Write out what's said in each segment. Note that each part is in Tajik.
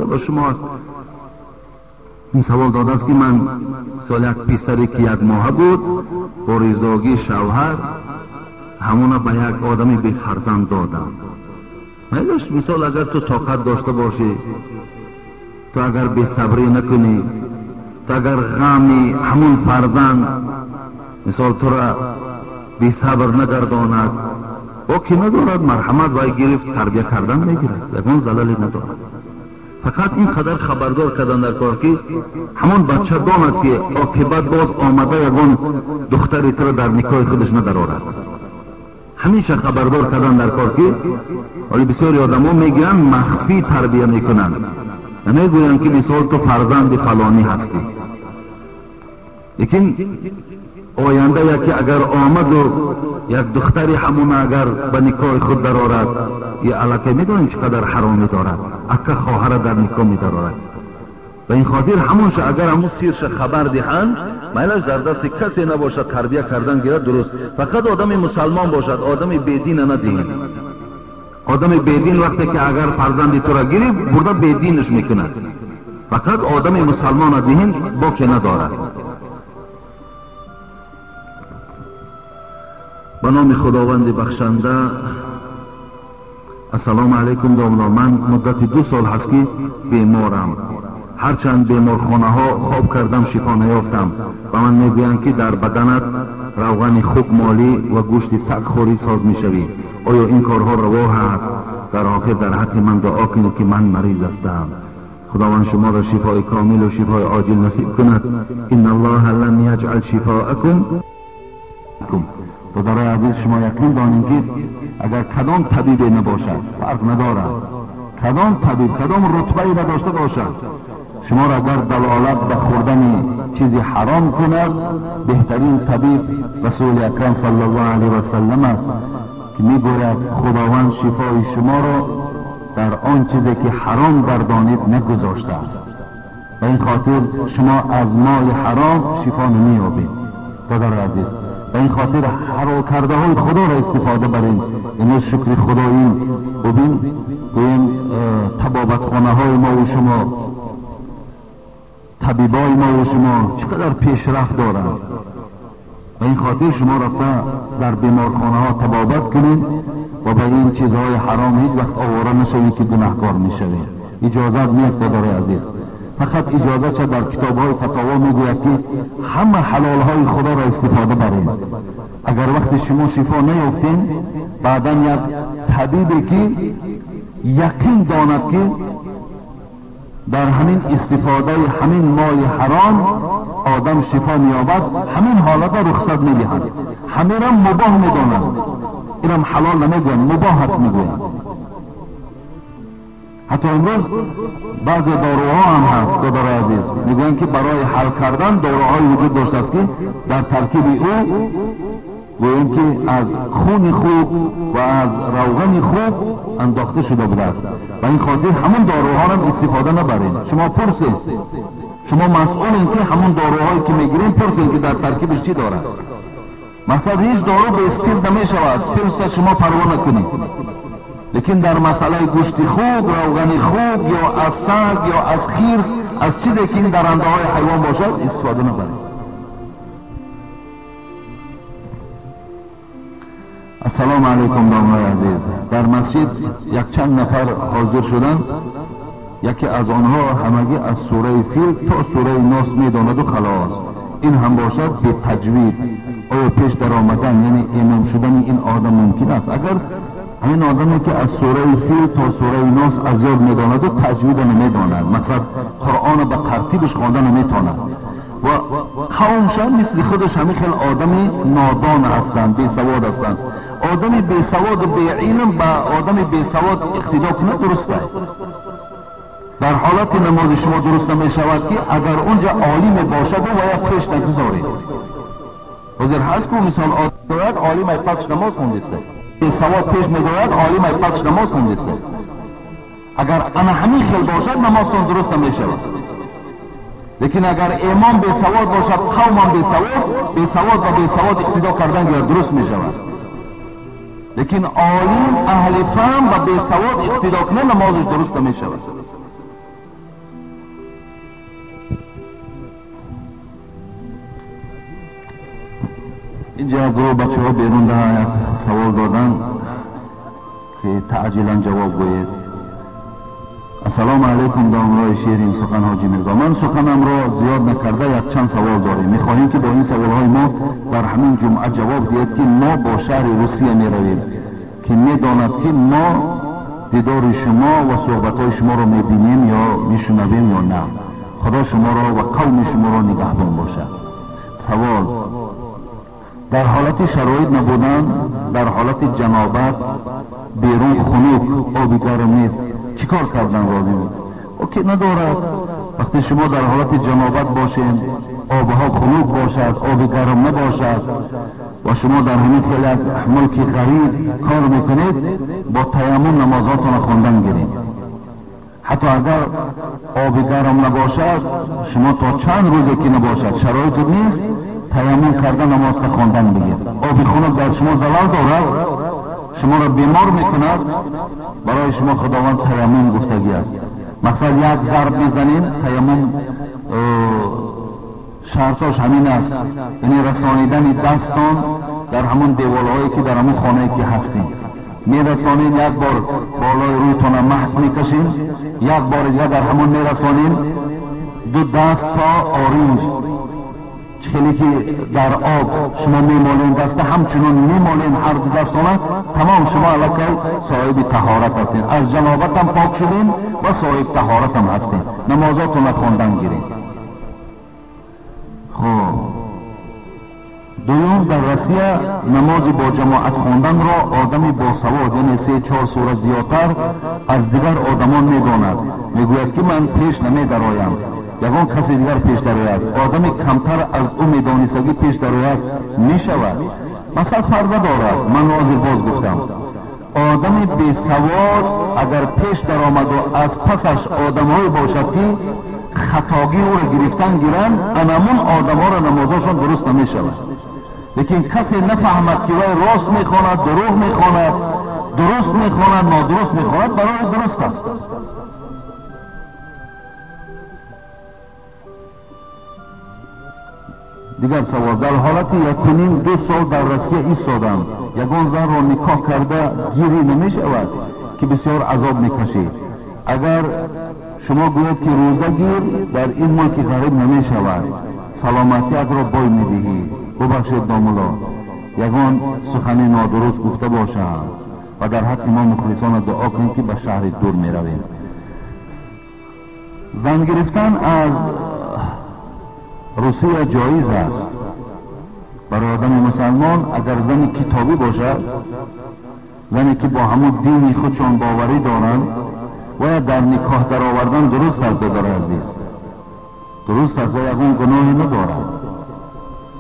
Ва шумо аст. Ин савол додааст ки ман сол як писаре ки як моҳа буд бо ризогии шавҳар ҳамона ба як одами бефарзанд додам. Майлаш, мисол агар ту тоқат дошта бошӣ, ту агар бесабрӣ накунӣ, ту агар ғами ҳамон фарзанд мисол тура бесабр нагардонад, боки надорад, марҳамат вай гирифт, тарбия кардан мегирад, ягон залале надорад. Фақат ин қадар хабардор кардан дар кор ки ҳамон бача донад ки оқибат боз омада ягон духтари туро дар никоҳи худаш надарорад. Ҳамеша хабардор кардан дар кор ки ҳоли бисёри одамо мегӯянд махфӣ тарбия мекунанд, намегӯянд ки мисол ту фарзанди фалонӣ ҳастӣ. Лекин оянда яке агар омаду як духтари ҳамона агар ба никоҳи худ дарорад, я аллакай медонем чӣ қадар ҳаромӣ дорад, ака хоҳара дар никоҳ медарорад. Ба ин хотир ҳамонша агар ҳамон сирша хабар диҳанд, майлаш дар дасти касе набошад, тарбия кардан гирад дуруст. Фақат одами мусалмон бошад, одами бедина надиҳем. Одами бедин вақте ки агар фарзанди тура гирифт, бурда бединаш мекунад. Фақат одами мусалмона диҳем, боке надорад. Ба номи Худованди бахшанда. Ассалому алайкум домла. Ман муддати 2 сол ҳаст ки беморам. Ҳарчанд беморхонаҳо хоб кардам, шифо наёфтам. Ба ман мегӯянд ки дар баданат равғани хук молӣ ва гӯшти саг хӯрӣ соз мешавӣ. Оё ин корҳо раво ҳаст? Дар охир дар ҳаққи ман дуо кунед ки ман мариз ҳастам. Худованд шуморо шифои комилу шифои оҷил насиб кунад. Инналлоҳа лам яҷъал шифоакум. Додарои азиз, шумо яқин донем ки агар кадом табибе набошад, фарқ надорад, кадом табиб кадом рутбае надошта бошад, шуморо агар далолат ба хӯрдани чизи ҳаром кунад, беҳтарин табиб Расули Акрам саллаллоҳу алайҳи васаллам аст ки мегӯяд Худованд шифои шуморо дар он чизе ки ҳаром гардонид нагузоштааст. Ба ин хотир шумо аз моли ҳаром шифо намеёбед. Додарои азиз, ба ин хотир ҳалол кардаҳои Худоро истифода барем. Имрӯз шукри Худоим. Бубин, гӯем табобатхонаҳои мову шумо, табибои мову шумо чӣ қадар пешрафт доранд. Ба ин хотир шумо рафта дар беморхонаҳо табобат кунед ва ба ин чизҳои ҳаром ҳеҷ вақт овора нашавед ки гунаҳкор мешавед. Иҷозат нест, додарои азиз. Фақат иҷозатша дар китобҳои фатово мегӯяд ки ҳама ҳалолҳои Худоро истифода барем. Агар вақти шумо шифо наёфтем, баъдан як табибе ки яқин донад ки дар ҳамин истифодаи ҳамин моли ҳаром одам шифо меёбад, ҳамин ҳолата рухсат медиҳад. Ҳаминам мубоҳ медонад, инам ҳалол намегӯянд, мубоҳ аст мегӯянд. Ҳатто имрӯз баъзе доруҳо ҳам ҳаст, додарои азиз, мегӯянд ки барои ҳал кардан доруҳое вуҷуд доштааст ки дар таркиби ӯ гӯем ки аз хуни хуб ва аз равғани хуб андохта шуда будааст. Ба ин хотир ҳамон доруҳоро истифода набаред. Шумо пурсед, шумо масъулем ки ҳамон доруҳое ки мегирем пурсед ки дар таркибаш чӣ дорад. Мақсад ҳеҷ дору бе спирт намешавад, спиртро шумо парво накунед. Лекин дар масъалаи гӯшти хук, равғани хук ё аз саг ё аз хирс, аз чизе ки ин дарандаҳои ҳайвон бошад истифода набаред. Ассалому алайкум домлаи азиз. Дар масҷид якчанд нафар ҳозир шуданд. Яке аз онҳо ҳамагӣ аз сураи Фил то сураи Нос медонаду халос. Ин ҳам бошад бетаҷвид. Оё пеш даромадан, яъне имом шудани ин одам мумкин аст? Агар ҳамин одаме ки аз сураи Фил то сураи Нос аз ёд медонаду таҷвида намедонад, мақсад Қуръонро ба тартибаш хонда наметавонад ва қавмша мисли худаш ҳамин хел одами нодон ҳастанд, бесавод ҳастанд. Одами бесаводу беилм ба одами бесавод иқтидо кунад дуруст аст. Дар ҳолати намози шумо дуруст намешавад ки агар унҷа олиме бошаду ва як пеш нагузоред. Ҳозир ҳаст ку мисол одояд олим ай пасш намоз хондиста, бесавод пеш медояд олим ай пасш намоз хондиста. Агар ана ҳамин хел бошад намозтон дуруст намешавад. Лекин агар имом бесавод бошад, қавмам бесавод, бесавод ба бесавод иқтидо кардан гирад дуруст мешавад. Лекин олим аҳли фаҳм ва бесавод иқтидо кунад, намозаш дуруст намешавад. Инҷа гурӯҳ бачаҳо берун як савол додан ки таъҷилан ҷавоб гӯед. Ассалому алайкум, домрои ширин сухан ҳоҷи Мирзо. Ман суханамро зиёд накарда якчанд савол дорем. Мехоҳем ки бо ин саволҳои мо дар ҳамин ҷумъа ҷавоб диҳед, ки мо бо шаҳри Русия меравем, ки медонад ки мо дидори шумо ва суҳбатҳои шуморо мебинем ё мешунавем ё на. Худо шуморо ва қавми шуморо нигаҳбон бошад. Савол: дар ҳолати шароит набудан, дар ҳолати ҷанобат, берун хунук, оби гарм нест, чӣ кор кардан лозим? Оке надорад. Вақте шумо дар ҳолати ҷанобат бошед, обҳо хунук бошад, оби гарм набошад ва шумо дар ҳамин хел як мулки ғариб кор мекунед, бо таяммум намозҳотонро хондан гиред. Ҳатто агар оби гарм набошад, шумо то чанд рӯзе ки набошад, шароиту нест, таяммум карда намозро хондан бигиред. Оби хунук дар шумо залал дорад, шуморо бемор мекунад, барои шумо Худованд таяммум гуфтагӣ аст. Мақсад як зарб мезанем, таяммум шартош ҳамин аст, яъне расонидани дастон дар ҳамон деволҳое ки дар ҳамон хонае ки ҳастем мерасонем, як бор болои рӯйтона маҳз мекашем, як бор дигар дар ҳамон мерасонем, ду даст то оринҷ, хеле ки дар об шумо мемолем даста, ҳамчунон мемолем ҳар ду дастона, тамом шумо аллакай соҳиби таҳорат ҳастед, аз ҷанобатам пок шудем ва соҳиби таҳоратам ҳастед. Намозотонро хондан гиред. Хуб, дуюм, дар Россия намози бо ҷамоат хонданро одами босавод, яъне 3-4 сура зиёдтар аз дигар одамон медонад. Мегӯяд ки ман пеш намедароям, ягон касе дигар пеш дарояд. Одами камтар аз ӯ медонистагӣ пеш дарояд мешавад. Масалан фарда дорад, ман ҳозир боз гуфтам, одами бесавод агар пеш даромаду аз пасаш одамҳое бошад ки хатогӣ ӯро гирифтан гиранд, анамун одамҳоро намозошон дуруст намешавад. Лекин касе нафаҳмад ки вай рост мехонад, дурӯғ мехонад, дуруст мехонад, нодуруст мехонад, барои дуруст аст. Дигар савол: дар ҳолати 1.5-2 сол дар Россия истодам, ягон занро никоҳ карда гирӣ намешавад ки бисёр азоб мекашид. Агар шумо гӯед ки рӯза гир, дар ин мулки ғариб намешавад, саломатиятро бой медиҳӣ. Бубахшед домулло, ягон сухани нодуруст гуфта бошам ва дар ҳаққи мо мухлисона дуо кунед ки ба шаҳри дур меравем. Зан гирифтан аз Русия ҷоиз аст барои одами мусалмон, агар зани китобӣ бошад, зане ки бо ҳамон дини худшон боварӣ доранд, ва дар никоҳ даровардан дуруст аст. Додари азиз, дуруст аст ва ягон гуноҳе надорад.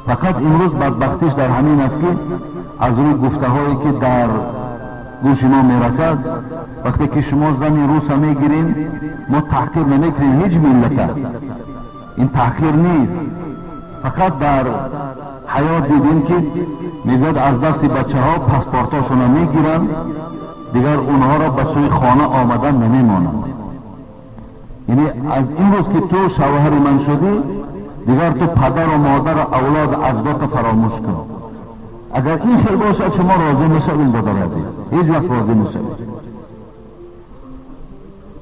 Фақат имрӯз бадбахтиш дар ҳамин аст ки аз рӯи гуфтаҳое ки дар гӯши мо мерасад, вақте ки шумо зани руса мегирем, мо таҳқир намекунем ҳеҷ миллата, ин таҳқир нест. Фақат дар ҳаёт дидем ки мегӯяд аз дасти бачаҳо паспортҳошонро мегиранд, дигар онҳоро ба сӯи хона омадан намемонанд. Яъне аз имрӯз ки ту шавҳари ман шудӣ, дигар ту падару модару авлоду аҷдодро фаромӯш кун. Агар ин хел бошад, шумо розӣ мешавед, додари азиз, ҳеҷ вақт розӣ мешавед.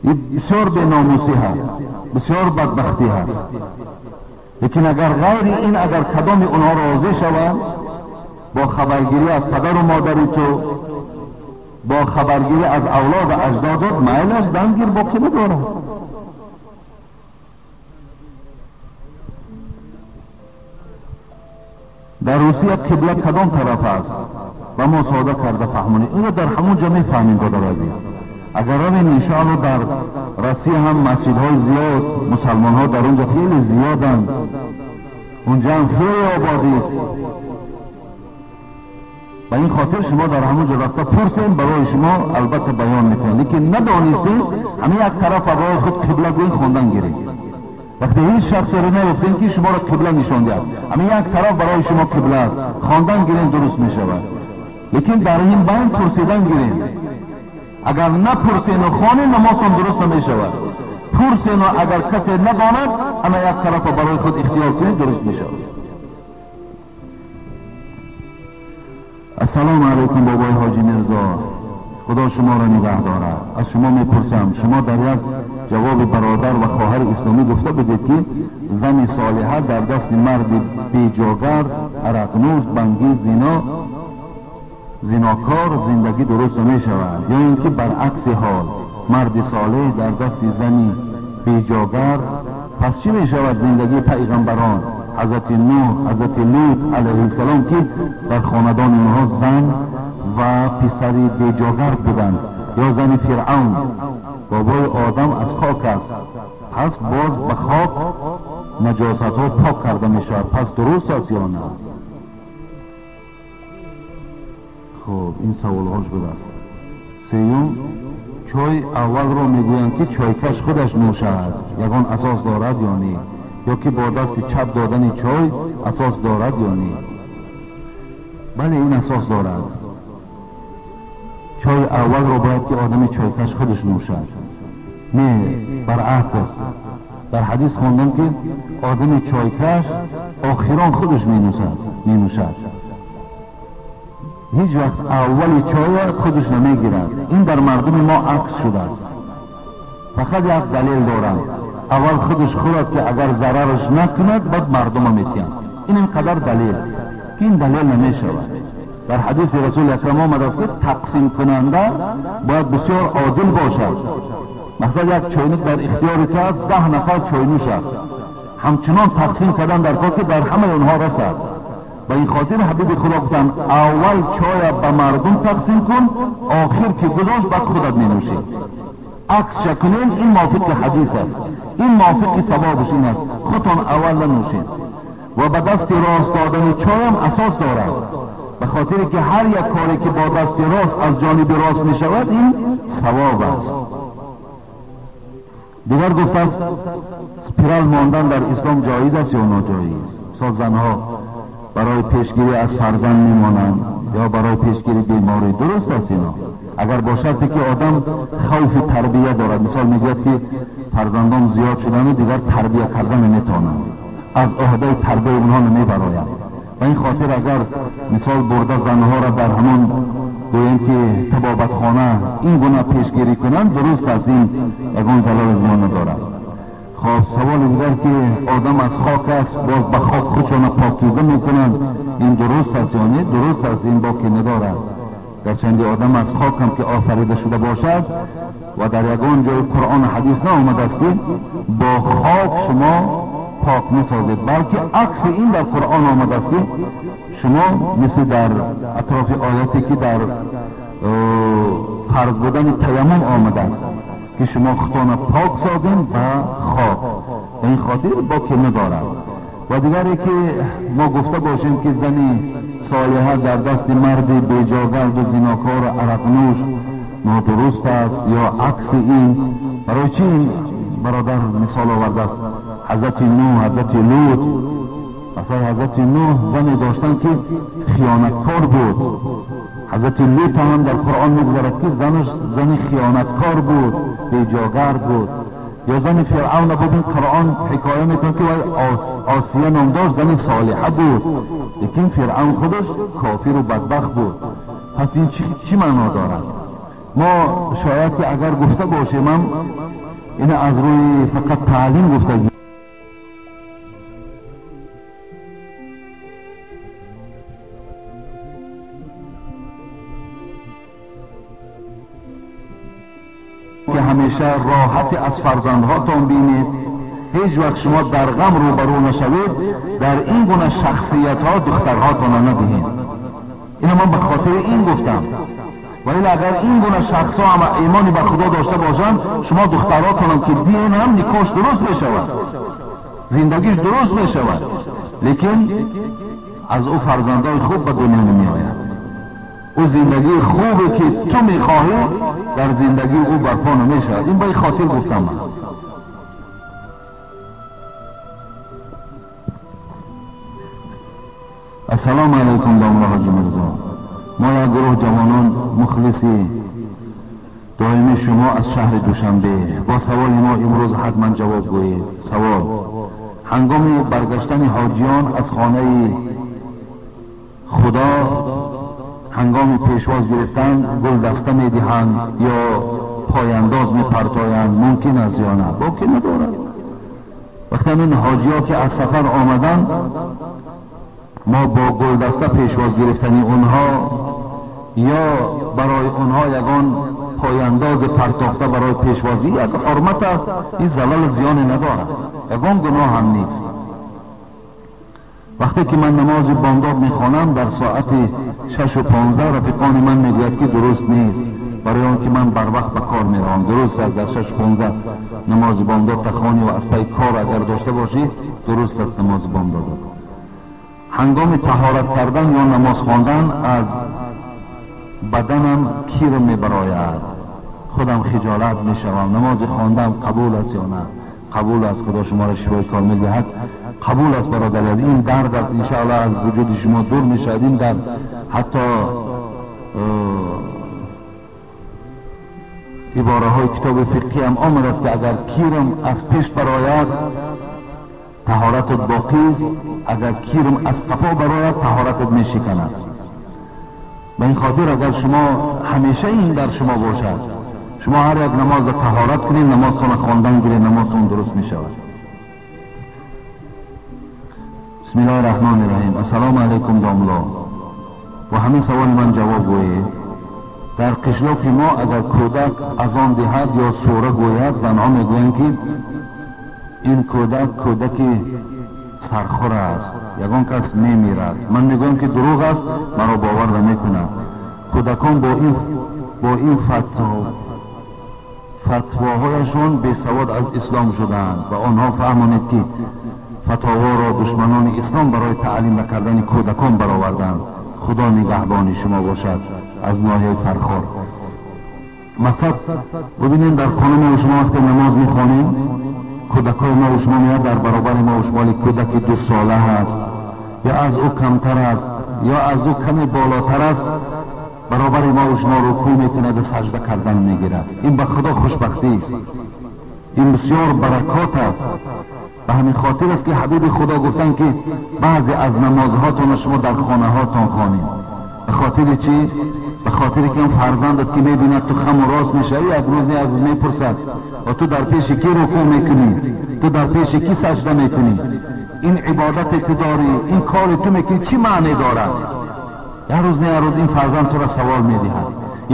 Ин бисёр беномусӣ ҳаст, бисёр бадбахтӣ ҳаст. Лекин агар ғайри ин, агар кадоми онҳо розӣ шаванд, бо хабаргирӣ аз падару модари ту, бо хабаргирӣ аз авлоду аҷдодот, майлаш зангир боқӣ надорад. Дар Русия қибла кадом тараф аст? Ба мо сода карда фаҳмонед. Инро дар ҳамон ҷо мефаҳмем, додари азиз. Агар равем иншоалло дар Россия ҳам масҷидҳои зиёд, мусалмонҳо дар онҷо хеле зиёданд, онҷо ҳам хеле ободист. Ба ин хотир шумо дар ҳамон ҷо рафта пурсем, барои шумо албатта баён мекунанд. Лекин надонистем, ҳамин як тараф барои худ қибла гӯй хондан гиред. Вақте ҳеҷ шахсеро наёфтем ки шуморо қибла нишон диҳад, ҳамин як тараф барои шумо қибла аст, хондан гирем, дуруст мешавад. Лекин дар ин байн пурсидан гирем. Агар напурсену хонем, намозтон дуруст намешавад. Пурсену агар касе надонад, ана як тарафа барои худ ихтиёр кунед, дуруст мешавад. Ассалому алайкум, бобои Ҳоҷи Мирзо. Худо шуморо нигаҳ дорад. Аз шумо мепурсам, шумо дар як ҷавоби бародар ва хоҳари исломӣ гуфта будед, ки зани солиҳа дар дасти марди беҷогар, арақнӯш, бангӣ, зинокор зиндагӣ дуруст намешавад, ё ин ки баръакси ҳол марди солеҳ дар дасти зани беҷогар, пас чӣ мешавад зиндагии пайғамбарон ҳазрати Нӯҳ, ҳазрати Лут алайҳиссалом, ки дар хонадони онҳо зан ва писари беҷогар буданд, ё зани Фиръавн? Бобои Одам аз хок аст, пас боз ба хок наҷосатҳо пок карда мешавад, пас дуруст аст ё на? Хуб, ин саволҳош будааст. Сеюм, чой аввалро мегӯянд, ки чойкаш худаш нӯшад, ягон асос дорад ё не? Ё ки бо дасти чап додани чой асос дорад ё не? Бале, ин асос дорад. Чой аввалро бояд ки одами чойкаш худаш нӯшад. Не, баръакс. Дар ҳадис хондам, ки одами чойкаш охирон худаш менӯшад. Ҳеҷ вақт аввали чоя худаш намегирад. Ин дар мардуми мо акс шудааст. Фақат як далел дорам: аввал худаш хӯрад, ки агар зарараш накунад, баъд мардума метиҳанд. Ин инқадар далел, ки ин далел намешавад. Дар ҳадиси Расули Акрам омадааст, ки тақсимкунанда бояд бисёр одил бошад. Масалан, як чойник дар ихтиёри ту аст, 10 нафар чойнӯш аст, ҳамчунон тақсим кардан дар кор, ки дар ҳамаи онҳо расад. Ба ин хотир ҳабиби Худо гуфтанд: аввал чоя ба мардум тақсим кун, охир ки гузошт, баъд худат менӯшӣ. Аксша кунем, ин мувофиқи ҳадис аст, ин мувофиқи савобаш ин аст, худтон аввал нанӯшед. Ва ба дасти рост додани чоям асос дорад, ба хотире ки ҳар як коре ки бо дасти рост аз ҷониби рост мешавад, ин савоб аст. Дигар гуфтааст, спирал мондан дар ислом ҷоиз аст ё ноҷоиз? Мисол, занҳо барои пешгирӣ аз фарзанд мемонанд ё барои пешгирӣ беморӣ, дуруст аст ино, агар бо шарте ки одам хавфи тарбия дорад. Мисол, мегӯяд, ки фарзандон зиёд шудану дигар тарбия карда наметавонанд, аз ӯҳдаи тарбияи онҳо намебарояд. Ба ин хотир, агар мисол бурда занҳоро дар ҳамон, гӯем ки, табобатхона ин гуна пешгирӣ кунанд, дуруст аст, ин ягон залали зиён надорад. Хоб, саволи дигар, ки одам аз хок аст, боз ба хок худшона покиза мекунанд, ин дуруст аст ё не? Дуруст аст, ин боке надорад. Гарчанде одам аз хок ҳам ки офарида шуда бошад, ва дар ягон ҷои Қуръону ҳадис наомадааст, ки бо хок шумо пок месозед, балки акси ин дар Қуръон омадааст, ки шумо мисли дар атрофи ояте, ки дар фарз будани таяммум омадааст, ки шумо худтона пок созем ба хок. Ба ин хотир боке надорад. Ва дигаре, ки мо гуфта бошем, ки зани солиҳа дар дасти марди беҷогарду зинокору арақнӯш нодуруст аст ё акси ин, барои чӣ ин бародар мисол овардааст ҳазрати Нӯҳ, ҳазрати Лут? Масалан, ҳазрати Нӯҳ зане доштанд, ки хиёнаткор буд. Ҳазрати Лут ҳам дар Қуръон мегузарад, ки занаш зани хиёнаткор буд, беҷогард буд. Ё зани Фиръавна бубин, Қуръон ҳикоя мекунад, ки вай Осия ном дошт, зани солиҳа буд, лекин Фиръавн худаш кофиру бадбахт буд. Пас ин чӣ маъно дорад? Мо шояд ки агар гуфта бошемам, ина аз рӯи фақат таълим гуфтагӣ. Ки ҳамеша роҳати аз фарзандҳотон бинед, ҳеҷ вақт шумо дар ғам рӯбарӯ нашавед, дар ин гуна шахсиятҳо духтарҳотонро надиҳед. Ина ман ба хотири ин гуфтам. Ва ила агар ин гуна шахсҳо ҳам имони ба Худо дошта бошанд, шумо духтаротонам ки диҳен ҳам, никоҳш дуруст мешавад, зиндагиш дуруст мешавад, лекин аз ӯ фарзандои хуб ба дунё намеояд. Ӯ зиндагии хубе, ки ту мехоҳӣ, дар зиндагии ӯ барпо намешавад. Ин ба ин хотир гуфтам ман. Ассалому алайкум, домла Ҳоҷи Мирзо. Мо як гурӯҳ ҷавонон мухлиси доимии шумо аз шаҳри Душанбе. Бо саволи мо имрӯз ҳатман ҷавоб гӯед. Савол: ҳангоми баргаштани ҳоҷиён аз хонаи Худо ҳангоми пешвоз гирифтан гулдаста медиҳанд ё пойандоз мепартоянд, мумкин аст ё на? Боки надорад. Вақте ҳамин ҳоҷиҳо ки аз сафар омаданд, мо бо гулдаста пешвоз гирифтани онҳо ё барои онҳо ягон пойандози партохта барои пешвозӣ як ҳурмат аст, ин залалу зиёне надорад, ягон гуноҳ ҳам нест. Вақте ки ман намози бомдод мехонам дар соати 6:15, рафиқони ман мегӯяд ки дуруст нест, барои он ки ман барвақт ба кор меравам. Дуруст аст, дар 6:15 намози бомдод тахонӣ ва аз пайи кор агар дошта бошӣ, дуруст аст намози бомдодат. Ҳангоми таҳорат кардан ё намоз хондан аз баданам кир мебарояд, худам хиҷолат мешавам. Намози хондам қабул аст ё на? Қабул аст, Худо шуморо шифои комил диҳад. Қабул аст, бародари азиз. Ин дард аст, иншоаллоҳ аз вуҷуди шумо дур мешавад ин дард. Ҳатто ибораҳои китоби фиқҳӣ ҳам омадааст ки агар кирм аз пеш барояд таҳоратат боқист, агар кирм аз қафо барояд таҳоратат мешиканад. Ба ин хотир агар шумо ҳамеша ин дар шумо бошад, шумо ҳар як намозро таҳорат кунед, намозтонро хондан гиред, намозтон дуруст мешавад. Бисмиллоҳи раҳмони раҳим. Ассалому алайкум домло. Бо ҳамин саволи ман ҷавоб гӯед. Дар қишлоқи мо агар кӯдак азон диҳад ё сура гӯяд, занҳо мегӯянд ки ин кӯдак кӯдаки сархӯр аст, ягон кас мемирад. Ман мегӯям ки дурӯғ аст, маро бовар намекунад. Кӯдакон бо ин фатвоҳояшон бесавод аз ислом шудаанд ва онҳо фаҳмонед ки фатоворо душманони ислом барои таълим накардани кӯдакон бароварданд. Худо нигаҳбони шумо бошад. Аз ноҳияи Фархор. Мақсад бибинем, дар хона мо шумо вақте намоз мехонем, кӯдакҳои мо шумо меояд дар баробари мо шумо, кӯдаки дусола ҳаст ё аз ӯ камтар аст ё аз ӯ каме болотар аст, баробари мо шумо рукӯъ мекунад ва саҷда кардан мегирад. Ин ба Худо хушбахтист, ин бисёр баракот аст. Ба ҳамин хотир аст ки ҳабиби Худо гуфтанд ки баъзе аз намозҳотонро шумо дар хонаҳотон хонед. Ба хотири чӣ? Ба хотире ки он фарзандат ки мебинад ту хаму рост мешавӣ, як рӯз не як рӯз мепурсад ва ту дар пеши кӣ рукӯъ мекунӣ, ту дар пеши кӣ саҷда мекунӣ, ин ибодате ту дорӣ, ин кори ту мекунӣ чӣ маъне дорад? Як рӯз не як рӯз ин фарзанд туро савол медиҳад.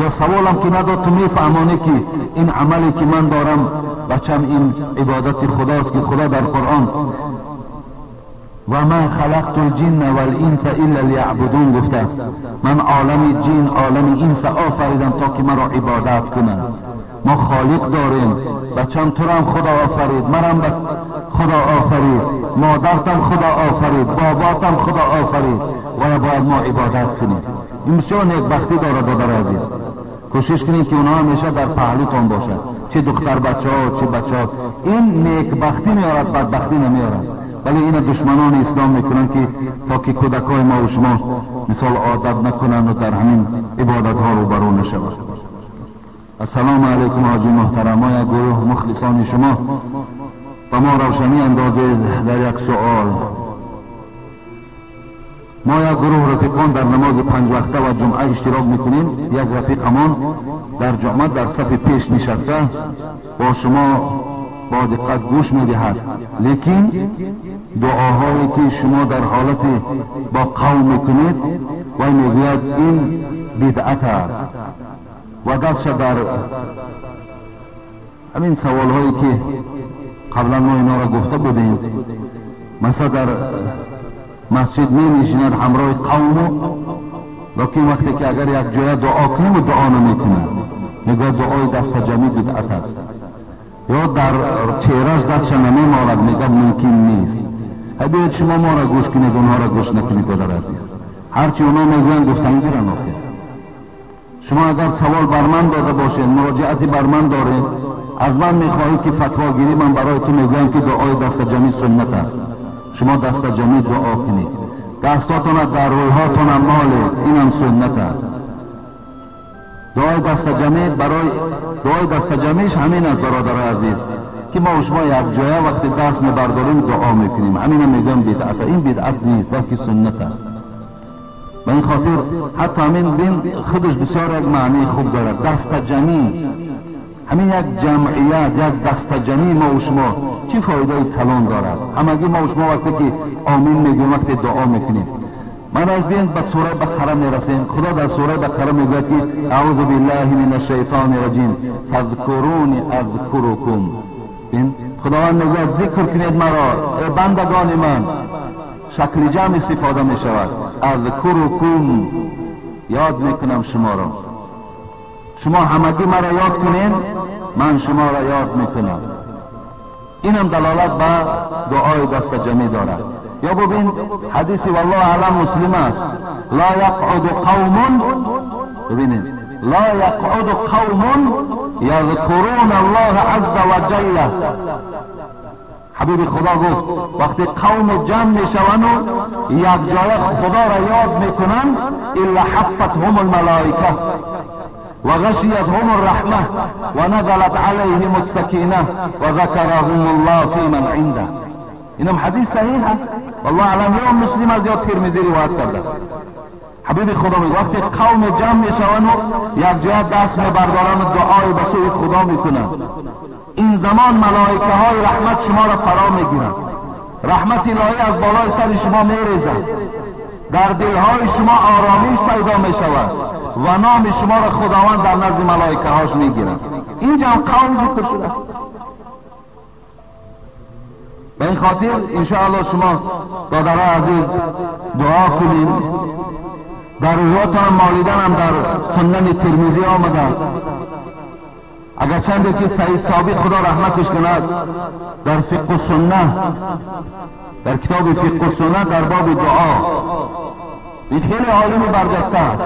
Ё саволам ки надод, ту мефаҳмонӣ ки ин амале ки ман дорам, бачам, ин ибодати Худост ки Худо дар Қуръон ва ма халақту лҷинна вал-инса илла лияъбудун гуфтааст. Ман олами ҷин, олами инса офаридам то ки маро ибодат кунанд. Мо холиқ дорем, бачам, турам Худо офарид, марам Худо офарид, модартам Худо офарид, боботам Худо офарид, ва бояд мо ибодат кунем. Ин бисёр некбахтӣ дорад, додари азиз. Кӯшиш кунед ки онҳо ҳамеша дар паҳлӯтон бошад, чӣ духтар бачаҳо, чӣ бачаҳо. Ин некбахтӣ меорад, бадбахтӣ намеорад. Вале ина душманони ислом мекунанд ки то ки кӯдакҳои мо ва шумо мисол одат накунанд ва дар ҳамин ибодатҳо рӯбарӯ нашаванд. Ассалому алайкум ҳоҷи муҳтарам. Мо як гурӯҳ мухлисони шумо, ба мо равшанӣ андозед дар як суол. Мо як гурӯҳ рафиқон дар намози панҷвақта ва ҷумъа иштирок мекунем. Як рафиқамон дар ҷумъа дар сафи пеш нишаста бо шумо бо диққат гӯш медиҳад, лекин дуоҳое ки шумо дар ҳолати бо қавм мекунед, вай мегӯяд ин бидъат аст ва дастша дар ҳамин саволҳое ки қаблан мо инҳоро гуфта будем, масалан дар масҷид менишинад ҳамроҳи қавму, лекин вақте ки агар як ҷоя дуо кунем, дуо намекунад, мегӯяд дуои дастаҷамӣ бидъат аст, ё дар чеҳраш дастша намеморад, мегӯяд мумкин нест. Биёед шумо моро гӯш кунед, онҳоро гӯш накунед, додар азиз. Ҳарчи онҳо мегӯянд гуфтан гиранд. Охир шумо агар савол бар ман дода бошед, муроҷиате бар ман доред, аз ман мехоҳед ки фатво гирӣ, ман барои ту мегӯям ки дуои дастаҷамӣ суннат аст. Шумо дастаҷамӣ дуо кунед, дастотонро дар рӯйҳотона молед, инам суннат аст. Дуои дастаҷамъӣ барои дуои дастаҷамъиш ҳамин аст, бародарои азиз, ки мо шумо якҷоя вақте даст мебардорем дуо мекунем. Ҳамина мегӯям бидъат. Ин бидъат нест, балки суннат аст. Ба ин хотир ҳатто ҳамин дин худаш бисёр як маънии хуб дорад. Дастаҷамъӣ, ҳамин як ҷамъият, як дастаҷамъӣ мо шумо чӣ фоидаи калон дорад? Ҳамагӣ мо шумо вақте ки омин мегӯем, вақте дуо мекунем. Ман аз бин ба сураи Бақара мерасем. Худо дар сураи Бақара мегӯяд ки аъузу биллаҳи мина шайтони раҷим фазкуруни азкурукум. Бин, Худованд мегӯяд зикр кунед маро, эй бандагони ман. Шакли ҷамъ истифода мешавад. Азкурукум, ёд мекунам шуморо. Шумо ҳамагӣ маро ёд кунед, ман шуморо ёд мекунам. Инам далолат ба дуои дастаҷамъӣ дорад. Ё бубин ҳадиси валлоҳу аълам муслим аст. Ла яқъуду қавмун, бибинед, ла яқъуду қавмун язкуруна Аллоҳа азза ва ҷалла. Ҳабиби Худо гуфт вақте қавм ҷамъ мешаванду якҷоя Худоро ёд мекунанд, илла ҳаффатҳум алмалоика ва ғашиятҳум арраҳма ва назалат алайҳим ассакина ва закараҳум Аллоҳ фи ман индаҳ. Инам ҳадис саҳиҳ аст. Валлоҳу аълам, ё Муслим аст ё Тирмизӣ ривоят кардааст. Ҳабиби Худо мегӯяд вақте қавм ҷамъ мешаванду якҷоя даст мебардоранду дуои ба сӯи Худо мекунанд, ин замон малоикаҳои раҳмат шуморо фаро мегиранд. Раҳмати илоҳӣ аз болои сари шумо мерезад, дар дилҳои шумо оромиш пайдо мешавад ва номи шуморо Худованд дар назди малоикаҳош мегирад. Инҷа ҳам қавм зикр шудааст. Ба ин хотир иншоаллоҳ шумо додарои азиз дуо кунед. Дар рӯҳотон молиданам дар суннани Тирмизӣ омадааст. Агарчанде ки Саид Собиқ Худо раҳматиш кунад дар фиқҳу сунна, дар китоби фиқҳу сунна дар боби дуо, ин хеле олими барҷаста аст,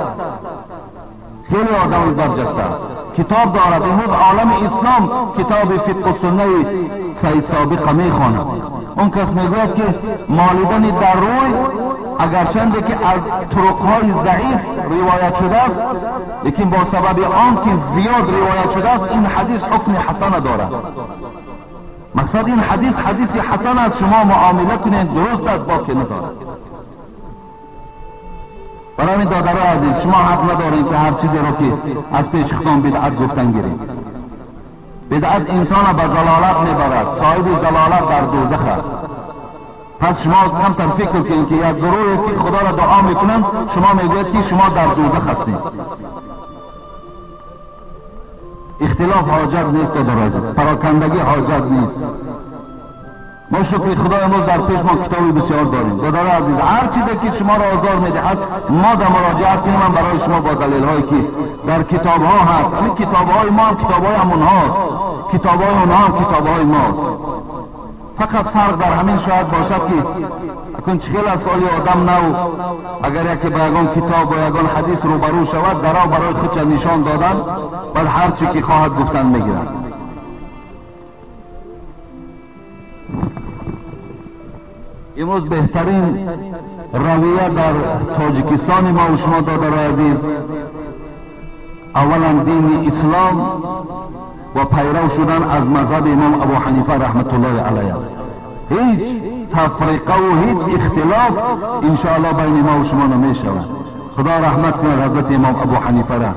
хеле одами барҷаста аст, китоб дорад. Имрӯз олами ислом китоби фиқҳу суннаи Саид Собиқа мехонад. Он кас мегӯяд ки молидани дар рӯй агарчанде ки аз туруқҳои заиф ривоят шудааст, лекин бо сабаби он ки зиёд ривоят шудааст, ин ҳадис ҳукми ҳасана дорад. Мақсад ин ҳадис ҳадиси ҳасан аст, шумо муомила кунед, дуруст аст, боке надорад. Барои ҳамин додарои азиз, шумо ҳақ надоред ки ҳар чизеро ки аз пеши худтон бидъат гуфтан гиред. Бидъат инсонро ба залолат мебарад, соҳиби залолат дар дӯзах аст. Пас шумо камтар фикр кунед ки як гурӯҳе ки Худоро дуо мекунанд, шумо мегӯед ки шумо дар дӯзах ҳастед. Ихтилоф ҳоҷат нест, додарои азиз, парокандагӣ ҳоҷат нест. Мо шукри Худо имрӯз дар пеш мо китоби бисёр дорем. Додарои азиз, ҳар чизе ки шуморо озор медиҳад, мо дар муроҷиат кунем ҳам барои шумо бо далелҳое ки дар китобҳо ҳаст. Ҳамин китобҳои мо ҳам китобҳои ҳамонҳост, китобҳои онҳо ҳам китобҳои мост. Фақат фарқ дар ҳамин шояд бошад ки акун чӣ хел аст оли одам нав, агар яке ба ягон китоб ва ягон ҳадис рӯбарӯ шавад, дарав барои худша нишон додан, баъд ҳар чӣ ки хоҳад гуфтан мегирад. Имрӯз беҳтарин равия дар Тоҷикистони мо ва шумо, додарои азиз, аввалан дини ислом ва пайрав шудан аз мазҳаби имом Абу Ҳанифа раҳматуллоҳи алайҳ аст. Ҳеҷ тафриқаву ҳеҷ ихтилоф иншоаллоҳ байни мо ва шумо намешавад. Худо раҳмат кунад ҳазрати имом Абу Ҳанифара,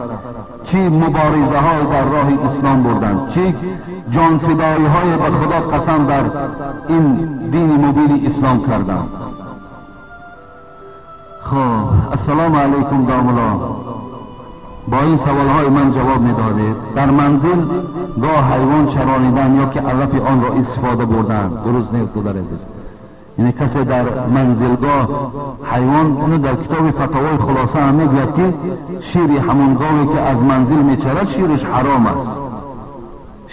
чӣ муборизаҳое дар роҳи ислом бурданд, чӣ ҷонфидоиҳое ба Худо қасам дар ин дини мубини ислом карданд. Хоб, ассалому алайкум домулло. Бо ин саволҳои ман ҷавоб медодед. Дар манзил гоҳ ҳайвон чаронидан ё ки алафи онро истифода бурдан дуруст нест, додари азиз. Яъне касе дар манзилгоҳ ҳайвон, ино дар китоби фатовои хулоса ҳам мегӯяд ки шири ҳамон гове ки аз манзил мечарад шириш ҳаром аст,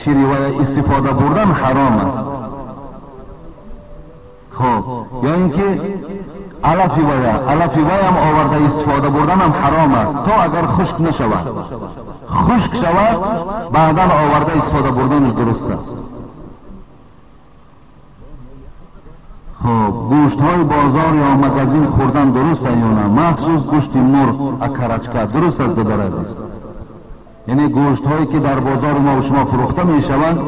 шири вая истифода бурдан ҳаром аст. Хоб, ё ин ки алафи вая, алафи ваям оварда истифода бурданам ҳаром аст, то агар хушк нашавад. Хушк шавад, баъдан оварда истифода бурданаш дуруст аст. Хоб, гӯштҳои бозор ё магазин хӯрдан дуруст аст ё на? Махсус гӯшти мурғ акарачка дуруст аст, додари азиз? Яъне гӯштҳое ки дар бозори мо шумо фурӯхта мешаванд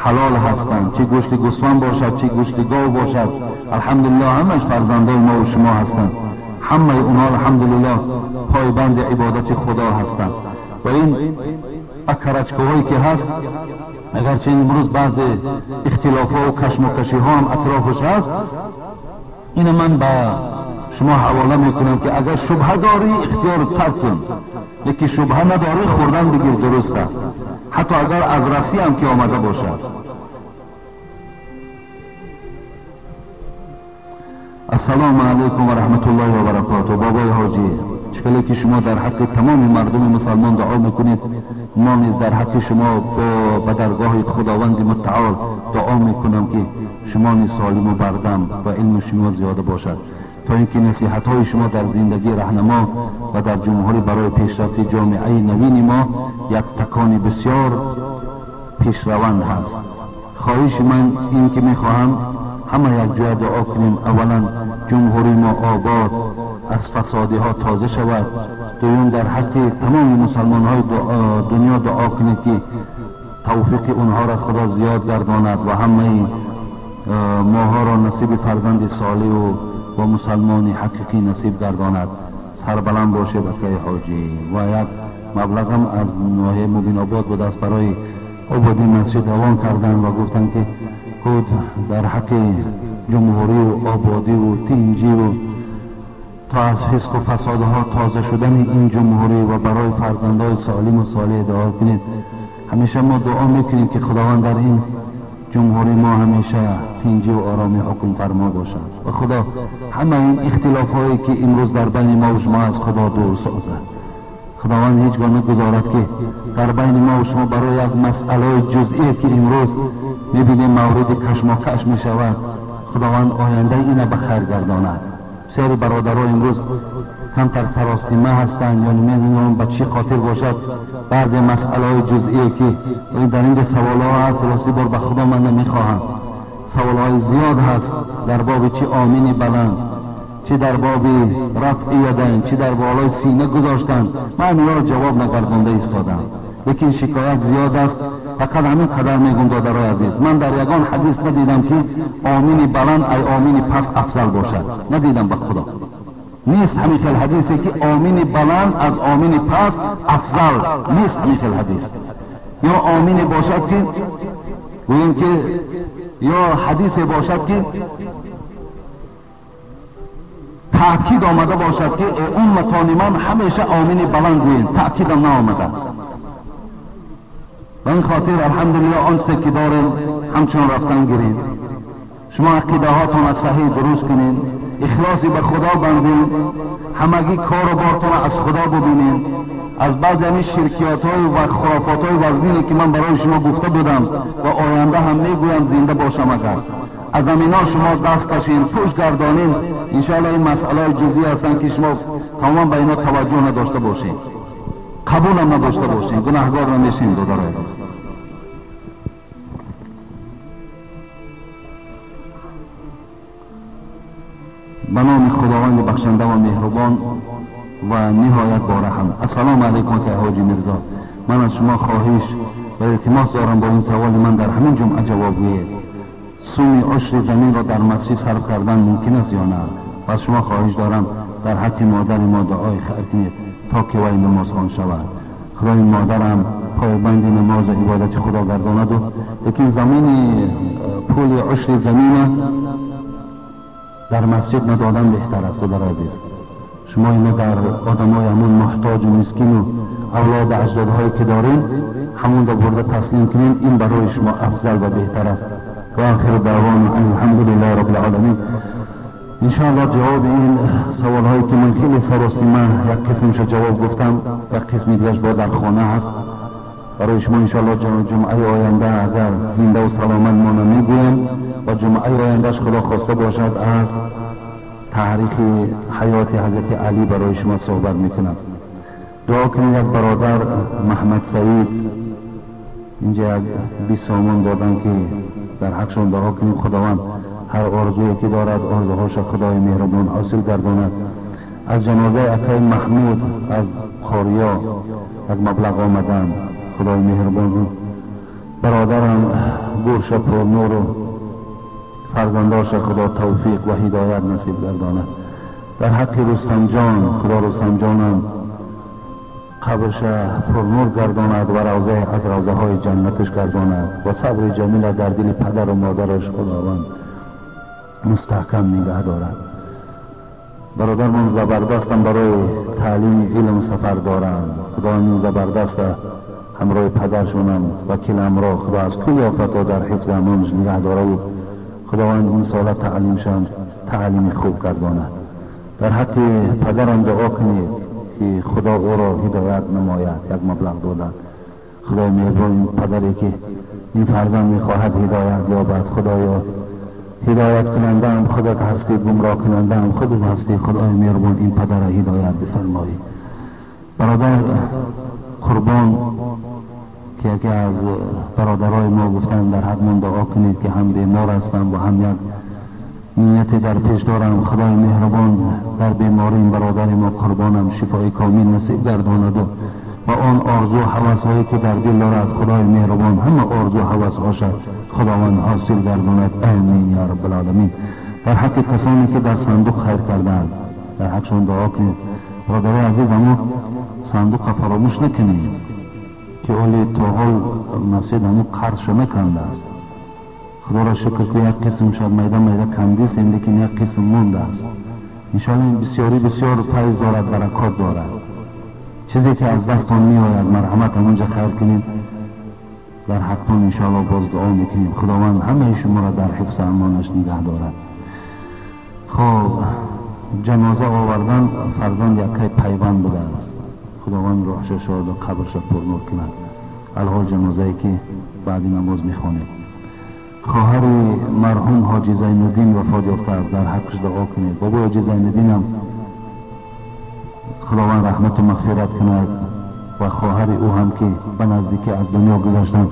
ҳалол ҳастанд, чӣ гӯшти гӯсфанд бошад, чӣ гӯшти гов бошад. Алҳамдулиллоҳ ҳамаш фарзандои мо ва шумо ҳастанд. Ҳамаи онҳо алҳамдулиллоҳ пойбанди ибодати худо ҳастанд. Ва ин акарачкаҳое ки ҳаст, агарчи имрӯз баъзе ихтилофҳо ва кашмокашиҳо ҳам атрофаш ҳаст, ина ман ба шумо ҳавола мекунам ки агар шубҳа дорӣ ихтиёр тарк кун, лекин шубҳа надорӣ хӯрдан бигир, дуруст аст, ҳатто агар аз Россия ҳам ки омада бошад. Ассалому алайкум ва раҳматуллоҳи ва баракотуҳ. Бобои ҳоҷӣ, чӣ ки шумо дар ҳаққи тамоми мардуми мусалмон дуо мекунед, мо низ дар ҳаққи шумо ба даргоҳи Худованди Мутаол дуо мекунам ки шумо низ солиму бардам ва илми шумо зиёда бошад, то ин ки насиҳатҳои шумо дар зиндагии раҳнамо ва дар ҷумҳурӣ барои пешрафти ҷомеаи навини мо як такони бисёр пешраванд ҳаст. Хоҳиши ман ин ки мехоҳам ҳама якҷоя дуо кунем. Аввалан ҷумҳурии мо обод, аз фасодиҳо тоза шавад. Дуюм дар ҳаққи тамоми мусалмонҳои дунё дуо кунед ки тавфиқи онҳоро Худо зиёд гардонад ва ҳамаи моҳоро насиби фарзанди солиҳу ва мусалмони ҳақиқӣ насиб гардонад. Сарбаланд бошед акаи ҳоҷӣ. Ва як маблағам аз ноҳияи Мубинобод будааст, барои ободии масҷид равон карданд ва гуфтанд ки худ дар ҳаққи ҷумҳурию ободиву тинҷиву то аз фисқу фасодҳо тоза шудани ин ҷумҳурӣ ва барои фарзандҳои солиму солеҳ дуо кунед. Ҳамеша мо дуо мекунем ки Худованд дар ин ҷумҳурии мо ҳамеша тинҷӣ ва оромӣ ҳукмфармо бошад ва Худо ҳамаи ин ихтилофҳое ки имрӯз дар байни мо ва шумо аз Худо дур созад. Худованд ҳеҷ гоҳ нагузорад ки дар байни мо ва шумо барои як масъалаи ҷузъие ки имрӯз мебинем мавриди кашмокаш мешавад, Худованд ояндаи ина ба хайр гардонад. Бисёри бародаро имрӯз камтар саросима ҳастанд ё намедонам ба чӣ хотир бошад, баъзе масъалаҳои ҷузъие ки дар инҷа саволҳо ҳаст, рости бор ба Худо ман намехоҳам. Саволҳои зиёд ҳаст дар боби чӣ омини баланд, чӣ дар боби рафъи ядайн, чӣ дар болои сина гузоштан. Ман инҳоро ҷавоб нагардонда истодам, лекин шикоят зиёд аст. Фақат ҳамин қадар мегӯм додарои азиз, ман дар ягон ҳадис надидам ки омини баланд ай омини паст афзал бошад. Надидам ба Худо. Нест ҳамин хел ҳадисе ки омини баланд аз омини паст афзал, нест ҳамин хел ҳадис. Ё омине бошад ки гӯем ки ё ҳадисе бошад ки таъкид омада бошад ки умматони ман ҳамеша омини баланд гӯем, таъкидам наомадааст. Ба ин хотир алҳамдулиллоҳ он чизе ки дорем ҳамчун рафтан гирем. Шумо ақидаҳотонро саҳеҳ дуруст кунед, ихлоси ба Худо бандед, ҳамагӣ кору бортонро аз Худо бубинед. Аз баъзе ҳамин ширкиётҳою ва хурофотҳои вазнине ки ман барои шумо гуфта будам ва оянда ҳам мегӯям зинда бошам, агар аз ҳаминҳо шумо даст кашед, пушт гардонед, иншоаллоҳ ин масъалаҳои ҷузъӣ ҳастанд ки шумо тамоман ба инҳо таваҷҷӯҳ надошта бошед, қабулам надошта бошед, гунаҳгор намешем додарои азиз. Ба номи Худованди бахшанда ва меҳрубон ва ниҳоят бораҳм. Ассалому алайкум акаи ҳоҷи Мирзо. Ман аз шумо хоҳиш ва илтимос дорам бо ин саволи ман дар ҳамин ҷумъа ҷавоб гӯед. Суми ушри заминро дар масҷид сарф кардан мумкин аст ё на? Ва аз шумо хоҳиш дорам дар ҳаққи модари мо дуои хайр кунед то ки вай намозхон шавад. Худои модарам пойбанди намозу ибодати Худо гардонаду, лекин замини пули ушри замина дар масҷид надодан беҳтар аст. Додари азиз, шумо ина дар одамои ҳамун муҳтоҷу мискину авлоду аҷдодҳое ки дорем ҳамонро бурда таслим кунем, ин барои шумо афзал ва беҳтар аст. Ва охиру даъвона алҳамдулиллаҳи роббил оламин. Иншоаллоҳ ҷавоби ин саволҳое ки ман хеле саросима як қисмша ҷавоб гуфтам, як қисми дигараш бо дар хона ҳаст барои шумо. Иншоаллоҳ ҷумъаи оянда агар зиндаву саломат монам мегӯям ва ҷумъаи ояндаш Худо хоста бошад аз таърихи ҳаёти ҳазрати Алӣ барои шумо суҳбат мекунам. Дуо кунед як бародар Маҳмад Саид инҷа як 20 сомон доданд ки дар ҳақшон дуо кунем, Худованд ҳар орзуе ки дорад орзуҳоша Худои меҳрубон ҳосил гардонад. Аз ҷанозаи акаи Маҳмуд аз Қориё як маблағ омаданд. Худои меҳрубон бародарам гӯрша пурнуру фарзандоша Худо тавфиқ ва ҳидоят насиб гардонад. Дар ҳаққи Рустамҷон Худо Рустамҷонам қабрша пурнур гардонад ва равзае аз равзаҳои ҷаннаташ гардонад ва сабри ҷамила дар дили падару модараш Худованд мустаҳкам нигаҳ дорад. Бародармон забардастам барои таълими илм сафар доранд. Худованд ин забардаста ҳамроҳи падаршонам вакил амро Худо аз кулли офатҳо дар ҳифзи амонаш нигаҳ дораву Худованд ин сола таълимшам таълими хуб гардонад. Дар ҳаққи падарам дуо кунед ки Худо ӯро ҳидоят намояд. Як маблағ доданд. Худои меҳрубон ин падаре ки ин фарзанд мехоҳад ҳидоят ёбад, Худоё ҳидоят кунандаам худат ҳастӣ, гумроҳ кунандаам худат ҳастӣ. Худои меҳрубон ин падара ҳидоят бифармоӣ. Бародар Қурбон ки яке аз бародарои мо гуфтанд дар ҳақмон дуо кунед ки ҳам бемор ҳастам ва ҳам як нияте дар пеш дорам. Худои меҳрубон дар беморӣ ин бародари мо Қурбонам шифои комил насиб гардонаду ва он орзу ҳавасҳое ки дар дил дорад Худои меҳрубон ҳама орзу ҳавасҳоша Худованд ҳосил гардонад. Амин я раббалоламин. Дар ҳаққи касоне ки дар сандуқ хайр кардаанд дар ҳақшон дуо кунед. Бародарои азиз, амо сандуқа фаромӯш накунед ки оли то ҳол масҷид ҳамун қарзшо накандааст. Худоро шукр ки як қисм шояд майда майда кандисем, лекин як қисм мондааст. Иншоалло ин бисёрӣ бисёр файз дорад, баракот дорад. Чизе ки аз дастон меояд марҳамат ҳамонҷа хайр кунед. Дар ҳақтон иншоалло боз дуо мекунем. Худованд ҳамаи шуморо дар ҳифзу амонаш нигаҳ дорад. Хоб, ҷаноза овардан фарзанд яккай пайванд будааст. Худованд рӯҳша шоду қабрша пурнур кунад. Алҳол ҷанозае ки баъди намоз мехонед. Хоҳари марҳум Ҳоҷи Зайнуддин вафот ёфтааст, дар ҳаққаш дуо кунед. Бобои Ҳоҷи Зайнуддинам Худованд раҳмату мағфират кунад ва хоҳари ӯ ҳам ки ба наздикӣ аз дунё гузаштанд,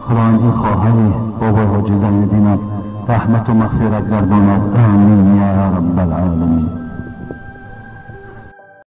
Худованд ин хоҳари бобои Ҳоҷи Зайнуддинам раҳмату мағфират гардонад. Амин я раббалоламин.